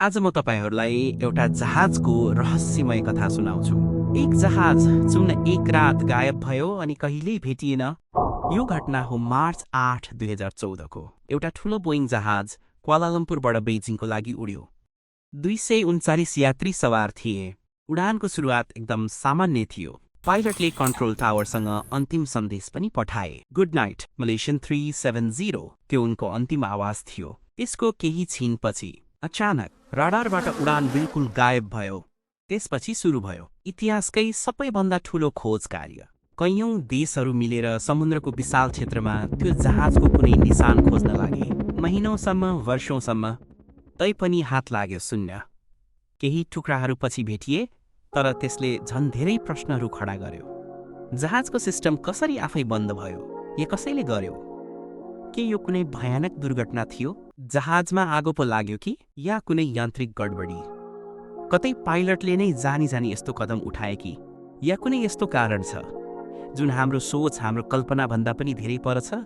आज म तपाईहरूलाई एउटा जहाजको रहस्यमय कथा सुनाउँछु। एक जहाज जुन एक रात गायब भयो अनि कहिल्यै भेटिएन। यो घटना हो मार्च 8, 2014 को। एउटा ठूलो बोइङ जहाज क्वालालम्पुरबाट बेजिङको लागि उड्यो। 239 यात्री सवार थिए। उडानको सुरुवात एकदम सामान्य थियो। पाइलटले कन्ट्रोल टावरसँग अन्तिम सन्देश पनि पठाए। गुड नाइट मलेसियन 370 त्यो उनको अन्तिम आवाज थियो। त्यसको केही छिनपछि अचानक रडारबाट उडान बिल्कुल गायब भयो। त्यसपछि सुरु भयो इतिहासकै सबैभन्दा ठूलो खोज कार्य। कैयौं देशहरू मिलेर समुद्रको विशाल क्षेत्रमा त्यो जहाजको कुनै निशान खोज्न लागे। महिनौसम्म, वर्षौंसम्म, तैपनि हात लाग्यो शून्य। केही टुक्राहरू पछि भेटिए, तर त्यसले झन् धेरै प्रश्नहरू खडा गर्यो। जहाजको सिस्टम कसरी आफै बन्द भयो? यो कसैले गर्यो? के यो कुनै भयानक दुर्घटना थियो? जहाजमा आगो पो लाग्यो कि या कुनै यान्त्रिक गडबडी? कतै पाइलटले नै जानी यस्तो कदम उठाए कि या कुनै यस्तो कारण छ जुन हाम्रो सोच, हाम्रो कल्पना भन्दा पनि धेरै पर छ?